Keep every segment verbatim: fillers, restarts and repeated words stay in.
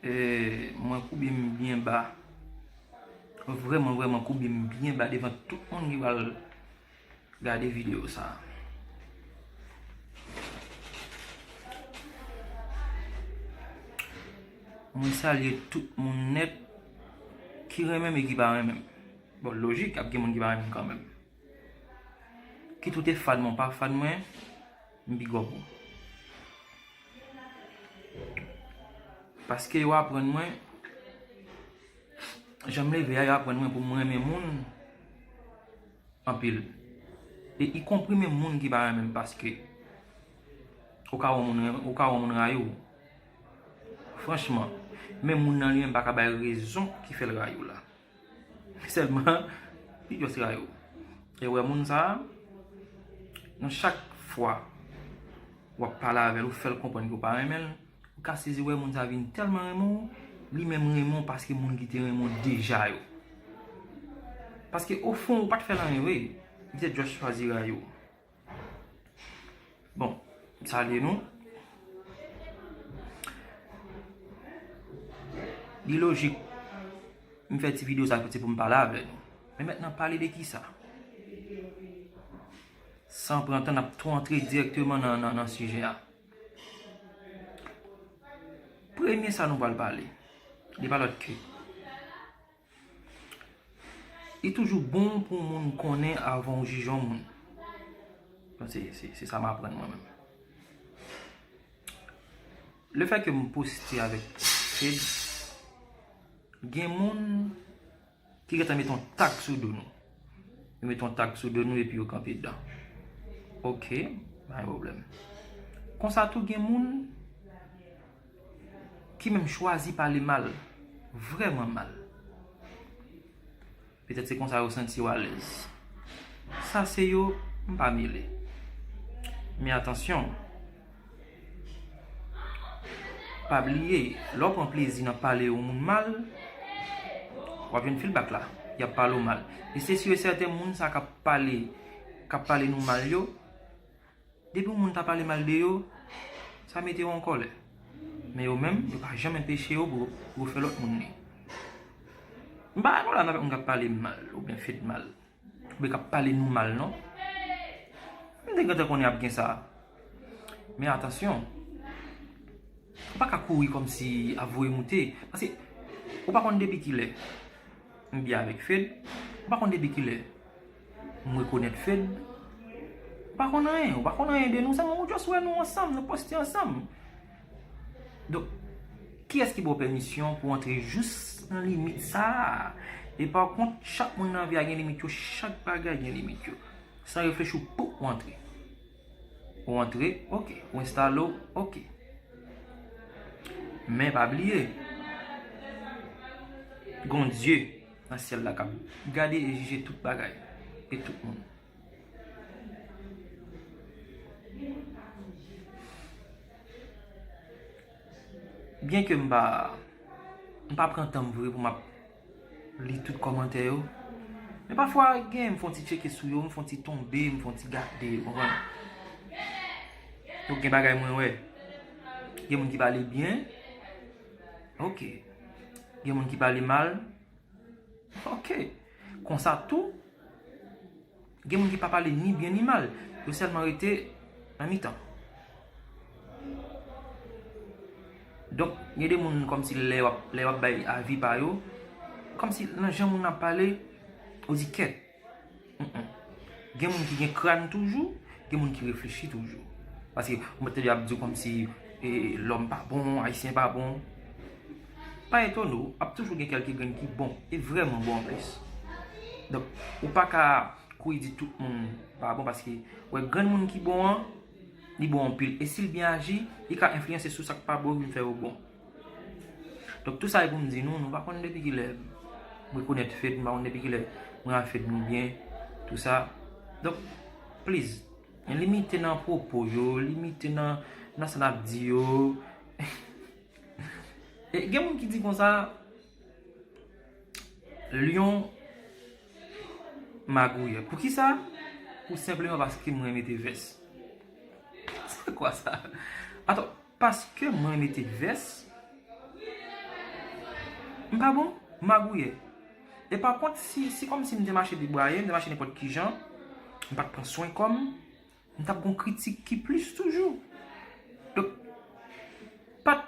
E, mwen koube m byen ba. Vrèman, vrèman koube m byen ba devan tout moun ki pral gade videyo sa a. Mwen salye tout moun nèt ki renmen m e ki pa renmen m. Bon, lojik, ap gen moun ki pa renmen m kanmenm. Kit ou te fan mwen, pa fan mwen, m big up ou. Paske yo aprann mwen, jan m leve a, yo aprann mwen pou m renmen moun anpil. E ikonpri menm moun ki pa renmen m, paske ou ka wè moun, ou ka wè moun rayi w. Franchman, menm moun nan li menm pa ka bay rezon ki fè l rayi w la. Sèlman, li just rayi w. E wè moun sa a, nan chak fwa w ap pale avè l, ou fè l konprann ke w pa renmen l, ou ka sezi wè moun sa a vin tèlman renmen w, li menm renmen w paske moun ki te renmen w deja yo. Paske ofon, ou pa t fè l anyen vre, li te just chwazi rayi w. Bon, m salye nou. Li lojik, m fè ti videyo sa se pou m pale avè nou. Men mentnan, pale de kisa? San pran tan, n ap tou antre dirèkteman nan, nan, nan sijè a. Premye sa nou pral pale, li pa lòt ke Li toujou bon pou moun konnen avan w jije yon moun. Bon, se, se, se sa m aprann mwen menm. Lefètke m poste avèk Fed, gen moun ki gentan mete yon tag sou do nou. Yo mete yon tag sou do nou epi yo kanpe dedan. Oke, pa gen pwoblèm. Konsa tou gen moun ki menm chwazi pale mal, vrèman mal. Petèt se konsa yo santi yo alèz. Sa se yo, m pa mele. Men atansyon, pa bliye, lè w pran plezi nan pale yon moun mal, w ap jwenn feedback la, y ap pale w mal. E se si e sèten moun sa k ap pale, k ap pale nou mal yo, depi yon moun ta pale mal de yo, sa mete yo an kòlè. Men yo menm, yo pa janm enpeche yo pou yo fè lòt moun li. M pa dakò la avèk moun k ap pale m mal, oubyen Fed mal, oubyen k ap pale nou mal, non. M te gentan konnen ap gen sa. Men atansyon, ou pa ka kouri kòmsi ap voye moute, paske ou pa konn depi kilè. M byen avèk Fed. Ou pa konn depi kilè m rekonèt Fed. Ou pa konn anyen, ou pa konn anyen de nou, sèlman ou just wè nou ansanm, nou poste ansanm. Donk, kiyès ki ba w pèmisyon pou w antre jis nan limit sa a? E pa kont, chak moun nan vi a gen limit yo, chak bagay gen limit yo. San reflechi, ou pop, ou antre. Ou antre, oke. Ou enstale w, oke. Men pa bliye, gon Dye nan syèl la k ap gade e jije tout bagay e tout moun. Byenke m pa, m pa pran tan m vre pou m ap li tout kòmantè yo. Men pafwa, gen, m fè yon ti tcheke sou yo, m fè yon ti tonbe, m fè yon ti gade, ou konprann? Donk, gen bagay mwen wè. Gen moun ki pale byen. Oke. Gen moun ki pale mal. Oke. Konsa tou, gen moun ki pa pale ni byen ni mal. Yo sèlman rete nan mitan. Donk, gen de moun kòmsi lè w ap, lè w ap bay avi pa yo, kòmsi nan jan moun nan ap pale, ou di kèt. Mm, mm. Gen moun ki gen kràn toujou, gen moun ki reflechi toujou. Paske ou mèt tande y ap di w kòmsi, e, lòm pa bon, ayisyen pa bon. Pa etone w, ap toujou gen kèlke grenn ki bon, e vrèman bon anplis. Donk, ou pa ka kouri di tout moun pa bon, paske, wè, grenn moun ki bon an, li bon anpil. E si l byen aji, li ka enfliyanse sou sa k pa bon vin fè yo bon. Donk, tou sa e pou m di nou, nou pa konn depi kilè m rekonèt Fed, m pa konn depi kilè mwen ak Fed nou byen, tou sa. Donk, please, limite nan pwopo yo, limite nan, nan sa n ap di yo. E gen moun ki di konsa, Lyon magouyè. Poukisa? Tou senpleman paske mwen mete vès. Se kwa sa? Atann, paske mwen mete vès, M pa bon, m magouyè. E pa kont, si, si kòmsi m te mache debwaye, m te mache nenpòt ki jan, m pa t pran swen kò m, m t ap gon kritik ki plis toujou. Donk, pa t,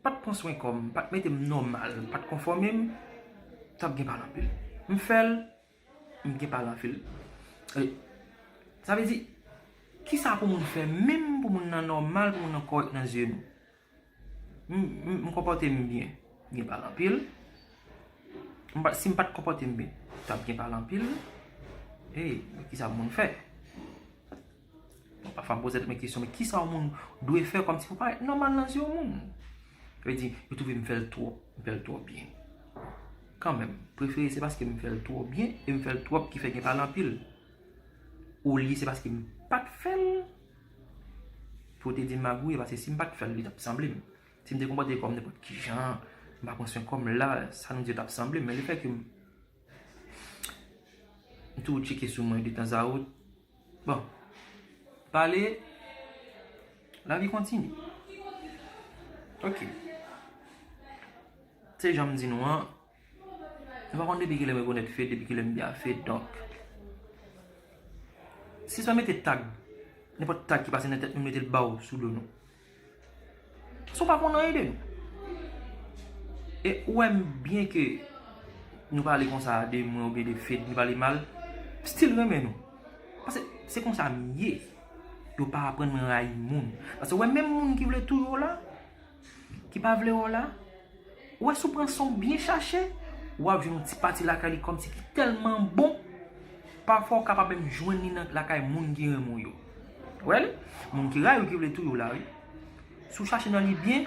pa t pran swen kò m, pa t mete m nòmal, pa t konfòme m, t ap gen pale anpil. M fè l, m gen pale anpil. E, sa vle di, kisa pou moun fè menm pou moun nan nòmal, pou moun nan kòrèk nan zye nou? M, m, m konpòte m byen, gen pale anpil. M pa, si m pa t konpòte m byen, t ap gen pale anpil. E, men kisa pou moun fè? Bon, pafwa m poze tèt mwen kesyon, men kisa yon moun dwe fè kòmsi pou parèt nòmal nan zye yon moun? Sa vle di, yo twouve m fè l twòp, m fè l twò byen. Kanmenm, prefere se paske m fè l twò byen e m fè l twòp ki fè gen pale anpil. Olye se paske m pa t fè l pou yo te di m magouyè, paske si m pa t fè l, li t ap sanble m. Si m te konpòte kò m nenpòt ki jan, m pa pran swen kò m la, sa nou di yo t ap sanble m. Men lefètke m, m toujou tcheke sou mwen detanzawot. Bon, pale, lavi kontinye. Ok. Se jan m di nou an, nou pa konn depi kilè m rekonèt Fed, depi kilè m di a Fed, donk. Si sa mete tag, nenpòt tag ki pase nan tèt nou, mete l ba w sou do nou. Si w pa konn anyen de nou. E ou wè m byen ke nou pale konsa de mwen oubyen de Fed, nou pale mal, m still renmen nou. Paske se konsa m ye. Yo pa aprann mwen rayi moun. Paske ou wè menm moun ki vle touye w la, ki pa vle wè w la, ou wè si w pran san w byen chache, w ap jwenn yon ti pati lakay li kòmsi ki tèlman bon, pafwa w kapab menm jwenn li nan lakay moun ki renmen w yo. Ou wè l? Moun ki rayi w, ki vle touye w la, wi. Si w chache nan li byen,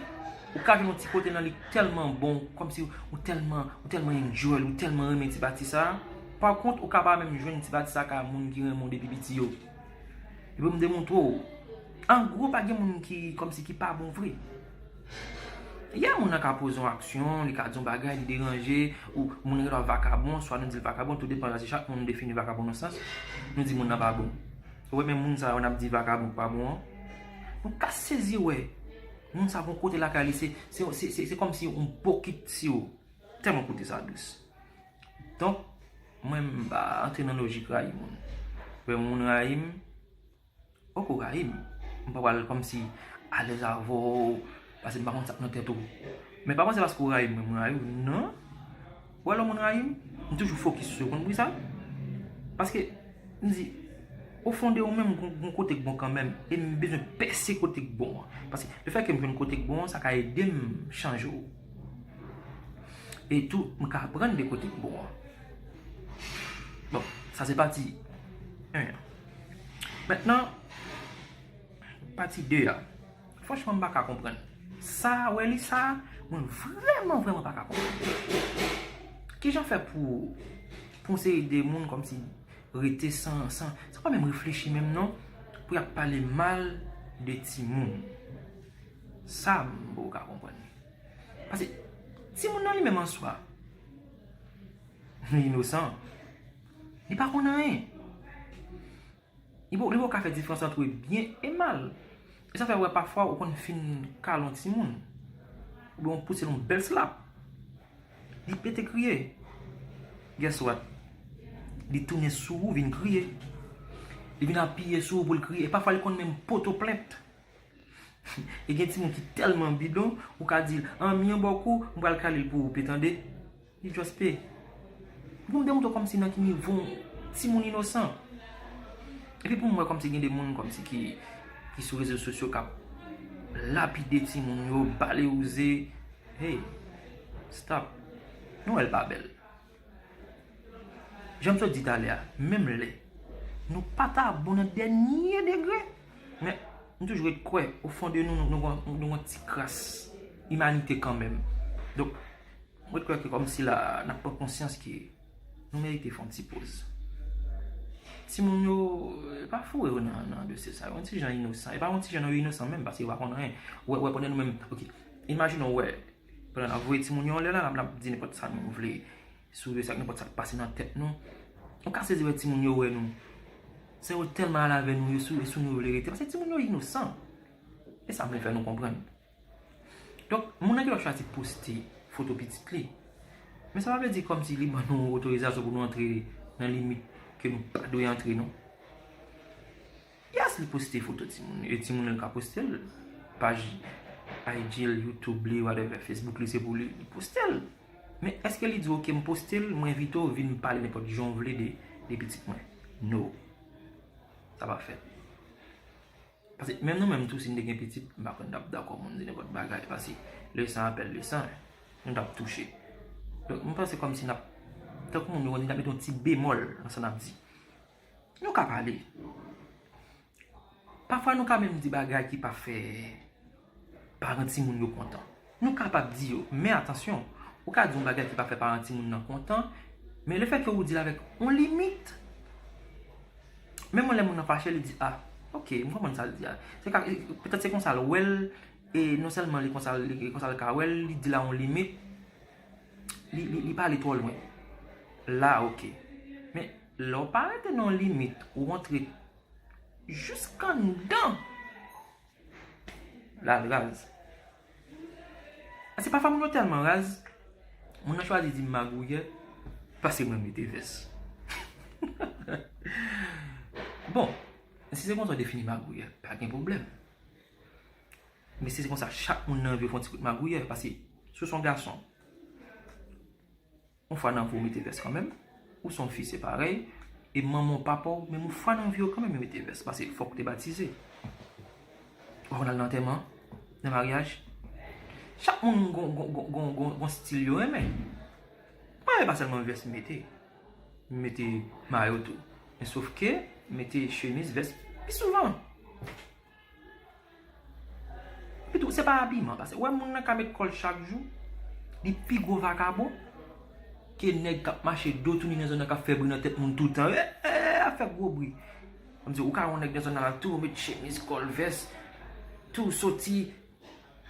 ou ka jwenn yon ti kote nan li ki tèlman bon, kòmsi ou tèlman, ou tèlman enjoy, ou tèlman renmen ti pati sa. Pa kont, ou kapab menm jwenn ti pati sa kay moun ki renmen w depi piti yo. Epi m demontre w. An gwo, pa gen moun ki, kòmsi ki pa bon vre. Ya, moun nan ka poze yon aksyon, li ka di yon bagay, li deranje, ou moun nan gentan vakabon, swa nou di l vakabon, tou depan, paske chak moun defini vakabon nan sans. Nou di moun nan pa bon. Ou wè, men moun sa yo n ap di vakabon k pa bon an, nou ka sezi wè. Moun sa gon kote lakay li, se, se, se, se, se kòmsi yon bokit siro. Tèlman kote sa dous. Donk, mwen m pa antre nan lojik rayi moun. Lè moun rayi m, ok, ou rayi m. M pa pral kòmsi alèz avè w, paske m pa konn sa k nan tèt ou. Men pa panse paske ou rayi m, mwen m rayi w. Non. Ou wè lè yon moun rayi m, m toujou fokis sou yo. Konn poukisa? Paske, m di, ofon de ou menm, gon, gon kote k bon kanmenm. E m bezwen pèse kote k bon an. Paske, lefètke m jwenn kote k bon an, sa ka ede m chanje w. E tou, m ka aprann de kote k bon an. Bon, sa se pati en an. Mentnan, pati de a. Franchman, m pa ka konprann. Sa, wè li sa, mwen vrèman, vrèman pa ka konprann. Kijan fè pou, pou yon seri de moun kòmsi rete san, san, san pa menm reflechi menm non, pou y ap pale mal de timoun? Sa, m poko ka konprann. Paske timoun nan li menm an swa, li inosan. Li pa konn anyen. Li poko, li poko ka fè diferans ant byen e mal. E sa fè w wè pafwa ou konn fin kale yon timoun. Oubyen w pouse l yon bèl slap. Li pete kriye. Guess what? Li tounen sou ou vin kriye. Li vin apiye sou ou pou l kriye. E pafwa li konn menm pote w plent. E gen timoun ki tèlman bidon, ou ka di l, "Anmyen bòkou, m pral kale l pou ou, pe tande." Li just pe. Pou m demontre w kòmsi nan ki nivo timoun inosan. Epi pou m wè kòmsi gen de moun kòmsi ki, ki sou rezo sosyo k ap lapide timoun yo, ba le wouze. Hey, stop. Nou wè l pa bèl. Jan m sot di talè a, menm lè nou pa ta bon nan dènye degre, men m toujou ret kwè, ofon de nou, nou, nou, nou, nou gon ti kras imanite kanmenm. Donk, m ret kwè ke kòmsi la, n ap pran konsyans ke nou merite fè yon ti poz. Timoun yo, pa foure yo nan, nan dosye sa yo. Yon ti jan inosan. E pa yon ti jan non, yo inosan menm, paske yo pa konn anyen. Wè, wè, pandan nou menm, ok. Imajine w wè, pandan n ap voye timoun yo anlè la, n ap, n ap di nenpòt sa nou vle sou yo, sa, nenpòt sa k pase nan tèt nou. Ou ka sezi wè timoun yo wè nou. Se yo tèlman al avè nou, yo sou, e sou nou yo vle rete. Paske timoun yo inosan. E sa m vle fè nou konprann. Donk, moun nan ki lè chwazi poste foto pitit li, Men sa pa vle di kòmsi li ban nou otorizasyon pou nou antre nan limit ke nou pa dwe antre, non. Yes, li poste foto timoun, e timoun nan ka poste l, paj I G l, YouTube li, whatever, Facebook li, se pou li, li poste l. Men èske li di, "Ok, m poste l, mwen envite w vin pale nenpòt jan w vle de, de pitit mwen"? No. Sa pa fèt. Paske menm nou menm tou, si n te gen pitit, m pa kwè n t ap dakò moun di nenpòt bagay. Paske le sang appelle le sang, nou t ap touche. Donk, m panse kòmsi n ap, tankou moun yo, n ap mete yon ti bemòl nan sa n ap di. Nou ka pale. Pafwa, nou ka menm di bagay ki pa fè paran timoun yo kontan. Nou kapab di yo, men atansyon, ou ka di yon bagay ki pa fè paran timoun nan kontan, men lefètke ou di l avèk yon limit, menm lè moun nan fache, li di, "Ah, ok, m konprann sa l di a." Se ka, petèt se konsa l wè l, e non sèlman li konsa, li konsa l ka wè l, li di l a yon limit, li, li, li pa ale twò lwen. La, ok. Men, lè w pa rete nan yon limit, ou antre jiskanndan, la l raz. Paske pafwa moun yo tèlman raz, moun nan chwazi di m magouyè, paske mwen mete vès. Bon, si se konsa w defini magouyè, pa gen pwoblèm. Men si se konsa, chak moun nan anvi w fè yon ti kout magouyè, paske si w se yon gason, yon fwa nan vi w mete vès kanmenm, ou se yon fi se parèy, e manman w, papa w, menm yon fwa nan vi yo kanmenm yo mete vès, paske fòk ou te batize. Ou pa konn al nan antèman, nan maryaj. Chak moun gon, gon, gon, gon, gon, gon stil yo renmen. Mwen renmen pa sèlman vès m mete, m mete mayo tou. Men sof ke m mete chemiz, vès pi souvan. Epi tou, se pa abiman, paske ou wè moun nan ka met kò l chak jou, li pi gwo vakabon ke nèg k ap mache do touni nan zòn nan k ap fè bri nan tèt moun toutan. E, e, e, ap fè gwo bri. Kòmsi ou ka wè yon nèg nan zòn nan la tou, met chemiz, kòl, vès, tou soti,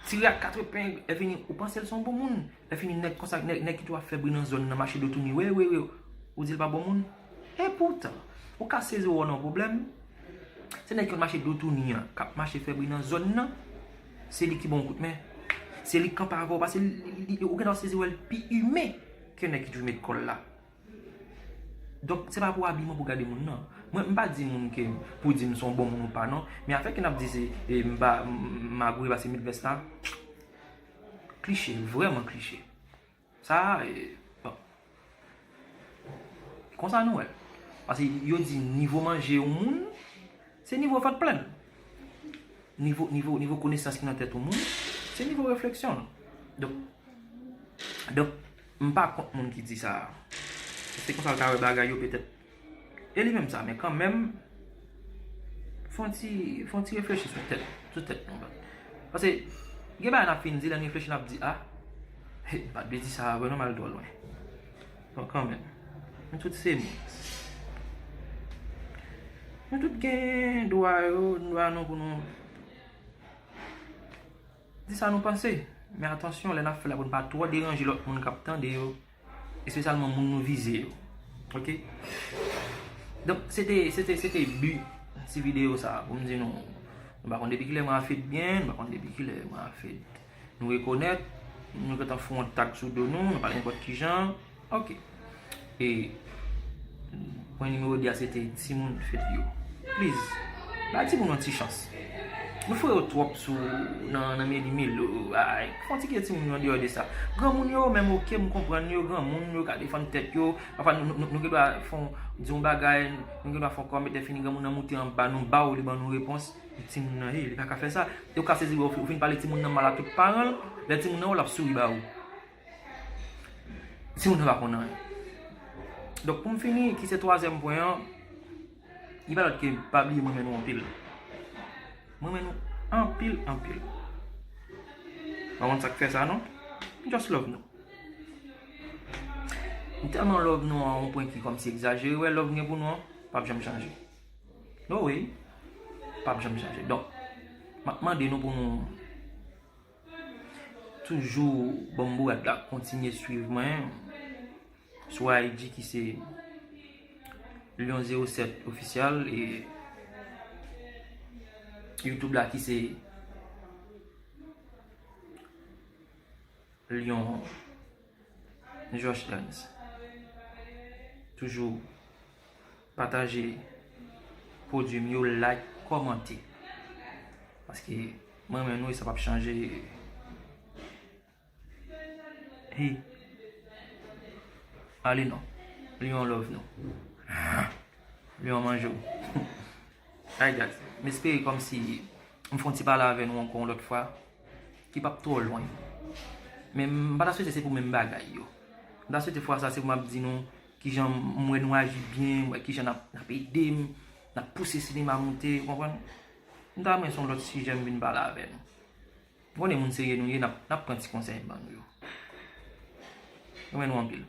tire ak katrepen, lè fini, ou panse l se yon bon moun. Lè fini, nèg konsa, nèg, nèg ki tou ap fè bri nan zòn nan, mache do touni, wi, wi, wi, ou di l pa bon moun. E poutan, ou ka sezi wè w nan pwoblèm, se nèg ki konn mache do touni an, k ap mache fè bri nan zòn nan, se li ki ba w kout men. Se li k kanpe avè w, paske li, li, li, ou gentan sezi wè l pi imen ke nèg ki toujou met kòl la. Donk, se pa pou abiman pou gade moun nan. Mwen, m pa di moun ke pou di m se yon bon moun ou pa, non. Men afè ke n ap di se, e, m pa, m, m magouyè paske m met vès la, klise, vrèman klise. Sa, e, bon. Konsa nou wè l. Paske yo di nivo manje yon moun, se nivo vant plen l. Nivo, nivo, nivo konesans ki nan tèt yon moun, se nivo refleksyon l. Donk, donk, m pa kont moun ki di sa. Se konsa l ka wè bagay yo petèt. E li menm sa, men kanmenm, fè yon ti, fè yon ti reflechi sou tèt, sou tèt nou, man. Paske, gen bagay n ap fin di, lè n reflechi, n ap di, "Ah, he, m pa t dwe di sa a vre, non, m al twò lwen." Bon, kanmenm, nou tout se moun. Nou tout gen dwa yo, dwa nou pou nou di sa nou panse. Men atansyon, lè n ap fè la, pou n pa twò deranje lòt moun k ap tande yo, espesyalman moun nou vize yo. Ok? Donk, se te, se te, se te bi ti videyo sa a, pou m di nou, nou pa konn depi kilè mwen a fed byen, nou pa konn depi kilè mwen a fed. Nou rekonèt, nou gentan fè yon tag sou do nou, nou pale nenpòt kijan. Ok. E pwen nimewo de a se te timoun fed yo. Please, bay timoun yon ti chans. Nou foure yo twòp sou nan, nan meli melo. Ay, fè yon ti kite timoun yo andeyò de sa. Granmoun yo menm, ok, m konprann yo, granmoun yo ka defann tèt yo. Pafwa nou, nou, nou, nou gen dwa fè yon, di yon bagay, nou gen dwa fè yon kòmantè, fini granmoun nan moute anba nou, ba w, li ban nou repons. Timoun nan, hey, li pa ka fè sa. E ou ka sezi wè ou fin pale timoun nan mal a tout paran l, lè timoun nan wè l ap souri ba ou. Timoun nan pa konn anyen. Donk, pou m fini, ki se twazyèm pwen an, li pa lòt ke pa bliye m renmen nou anpil. M renmen nou anpil, anpil. M pa konn sa k fè sa, non. M just love nou. M tèlman love nou a yon pwen ki kòmsi egzajere. Wè love m gen pou nou an, p ap janm chanje. No way. P ap janm chanje. Donk, m ap mande nou pou nou toujou ban m bourad la, kontinye swiv mwen sou I G ki se Lion zewo sèt Official e YouTube la ki se Lion Josh Ernst. Toujou pataje pwodui m yo, like, kòmante. Paske mwen renmen nou e sa p ap chanje. Hey. Ale non. Leon love nou. Leon manje w. Alright guys, m espere kòmsi m fè yon ti pale avè nou ankò yon lòt fwa ki p ap twò lwen. Men m pa ta swete se pou menm bagay yo. M ta swete fwa sa se pou m ap di nou kijan m wè nou aji byen, m wè kijan n ap, n ap ede m, n ap pouse sinema monte, ou konprann? M ta renmen se yon lòt sijè m vin pale avè nou. M konnen moun serye nou ye, n ap, n ap pran ti konsèy m ban nou yo. Renmen nou anpil.